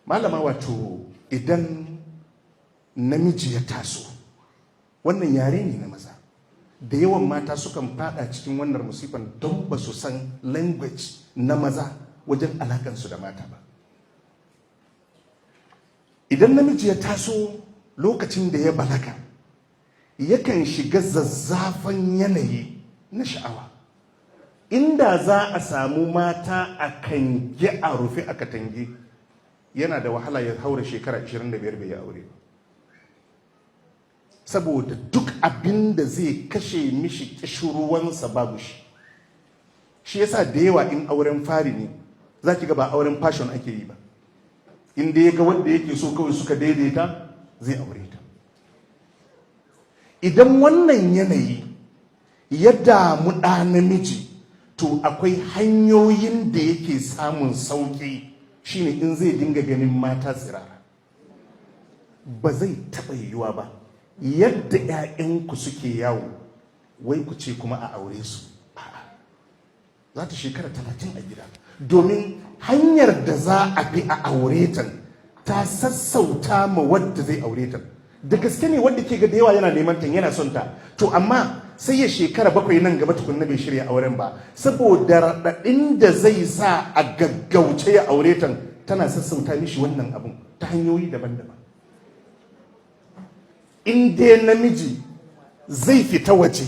Malama, wato idan namiji ya taso, wannan yare ne na maza. Da yawan mata sukan fada cikin wannan musifan don ba su san language na maza wajen alakansu da mata ba. Idan namiji ya taso, lokacin da ya balaga, yakan shiga zazzafan yanayi na sha'awa. Inda za a samu mata a kange, a rufe, a katange, yana da wahala ya haura shekara 25 bai yi aure ba, saboda duk abin da zai kashe mishi kishirwansa babu shi. Shi yasa da yawa in auren fari ne, za ki ga ba auren passion ake yi ba. Inda ya ga wanda yake so kawai suka daidaita, zai aure ta. Idan wannan yanayi ya damu ɗa namiji, to akwai hanyoyin da yake samun sauƙi, shine in zai dinga ganin mata tsirara. Ba zai taɓa yiwuwa ba yadda 'ya'yanku suke yawo, wai ku ce kuma a aure su. A'a, za ta shekara 30 a gida, domin hanyar da za a bi a aure ta ta sassauta ma wadda zai aure ta. Da gaske ne, wadda ke ga da yawa yana neman ta, yana son ta, to amma sai ya shekara 7 nan gaba tukunna bai shirya auren ba, saboda raɗaɗin da zai sa a gaggauce ya aure ta tana sassauta mishi wannan abun ta hanyoyi daban-daban. In dai namiji zai fita waje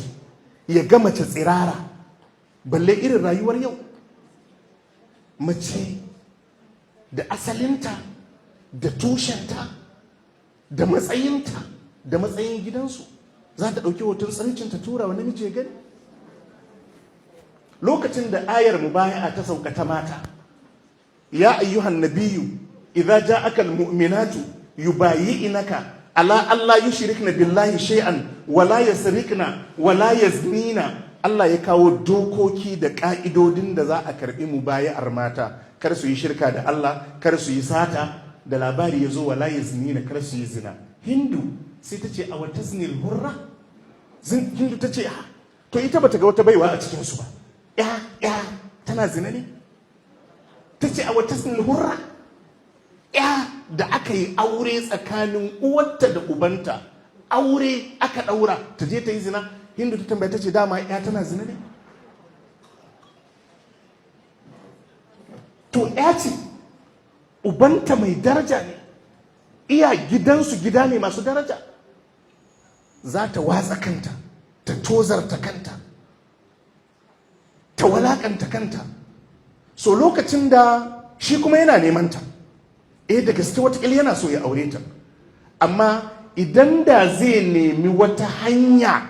ya ga mace tsirara, balle irin rayuwar yau, mace da asalinta da tushenta da matsayinta da matsayin gidansu, za ta ɗauki hoton tsiraicinta tura wa namiji ya gani. Lokacin da ayar mubaya'a ta sauka ta mata, يا أيها النبي إذا جاءك المؤمنات يبايعنك على ألا يشركن بالله شيئا ولا يسرقن ولا يزنين. Allah ya kawo dokoki da ka'idodin da za a karbi mubaya'ar mata: kar su yi shirka da Allah, kar su yi sata. Da labari ya zo ولا يزنين, kar su yi zina, Hindu sai ta ce, أوتزني الحرة? Hindu ta ce, to ita bata ga wata baiwa a cikinsu ba, ya ya tana zina ne? Ta ce, أوتزني الحرة? Ya da aka yi aure tsakanin uwarta da ubanta, aure aka daura, ta je ta yi zina? Hindu ta tambaya, ta ce, dama ya tana zina ne? To ya ce ubanta mai daraja ne, iya gidansu gida ne masu daraja, za ta watsa kanta, ta tozarta kanta, ta walakanta kanta. So lokacin da shi kuma yana neman ta, eh, da gaske watakila yana so ya aure ta, amma idan da zai nemi wata hanya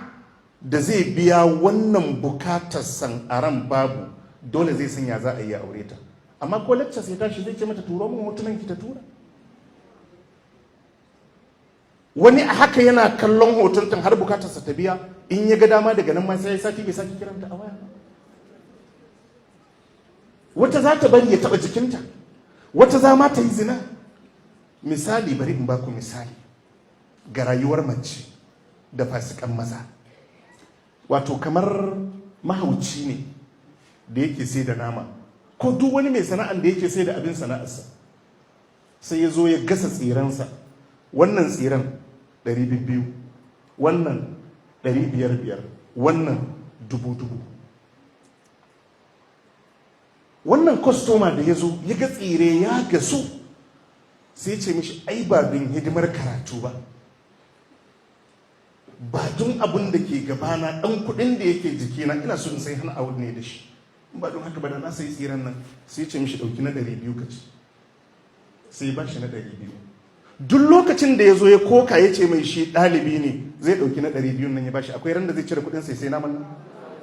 da zai biya wannan bukatar san aran babu, dole zai sanya za a yi aure ta. Amma ko lecture ya tashi, zai ce mata, "Turo min hotunan ki." Ta tura. Wani a haka yana kallon hoton har bukatarsa ta biya. In ya ga dama, daga nan ma sai ya sati bai sake kiranta a waya. Wata za ta bari ya taba jikinta, wata za ma ta yi zina. Misali, bari in baku misali ga rayuwar mace da fasikan maza. Wato kamar mahauci ne da yake sai da nama, ko duk wani mai sana'an da yake sai da abin sana'arsa, sai ya zo ya gasa tsiransa: wannan tsiran 200, wannan 500, wannan 1000. Wannan kwastoma da ya zo ya ga tsire ya gasu, sai ce mishi, "Ai ba don hidimar karatu ba, ba don abin da ke gabana, ɗan kuɗin da yake jikina ina so in sai hana abu ne da shi, ba don haka ba da na sai tsiren nan." Sai ce mishi, "Ɗauki na 200 ka ci." Sai ba shi na 200. Duk lokacin da ya zo ya koka, ya ce mai shi ɗalibi ne, zai ɗauki na 200 nan ya ba shi. Akwai ran da zai cire kuɗin sai sai naman nan?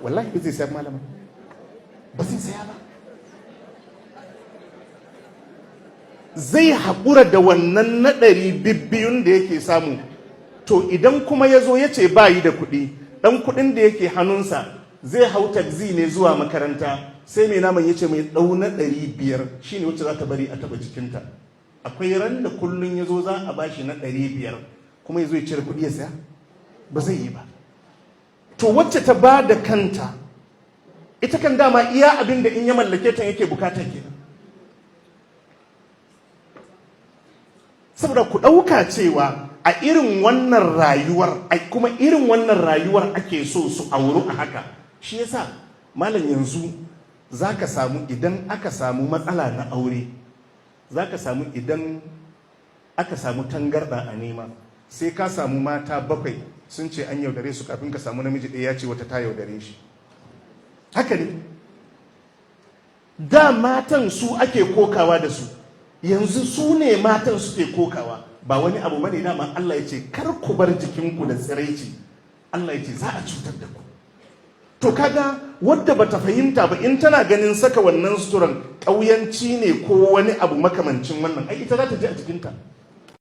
Wallahi ba zai saya, malama, ba zai saya ba. Zai haƙura da wannan na 200n da yake samu. To idan kuma ya zo ya ce ba yi da kuɗi, ɗan kuɗin da yake hannunsa zai hau taxi ne zuwa makaranta, sai mai naman ya ce mai, "Ɗau na 500." Shi ne wacce za ta bari a taɓa jikinta. Akwai ran da kullum ya zo za a ba shi na 500, kuma ya zo ya cire kuɗi ya saya? Ba zai yi ba. To wacce ta ba da kanta, ita kan dama iya abin da in ya mallake ta yake bukata kenan. Saboda ku ɗauka cewa a irin wannan rayuwar, kuma irin wannan rayuwar ake so su auru a haka. Shi yasa, malam, yanzu za ka samu idan aka samu matsala na aure, za ka samu idan aka samu tangarɗa a nema, sai ka samu mata bakwai sun ce an yaudare su kafin ka samu namiji ɗaya ya ce wata ta yaudare shi. Haka ne. Da matan su ake kokawa da su, yanzu su ne matan suke kokawa. Ba wani abu bane, dama Allah ya ce kar ku bar jikinku da tsiraici. Allah ya ce za a cutar da ku. To kaga wadda bata fahimta ba, in tana ganin saka wannan suturan ƙauyanci ne ko wani abu makamancin wannan, ai ita za ta ji a jikinta.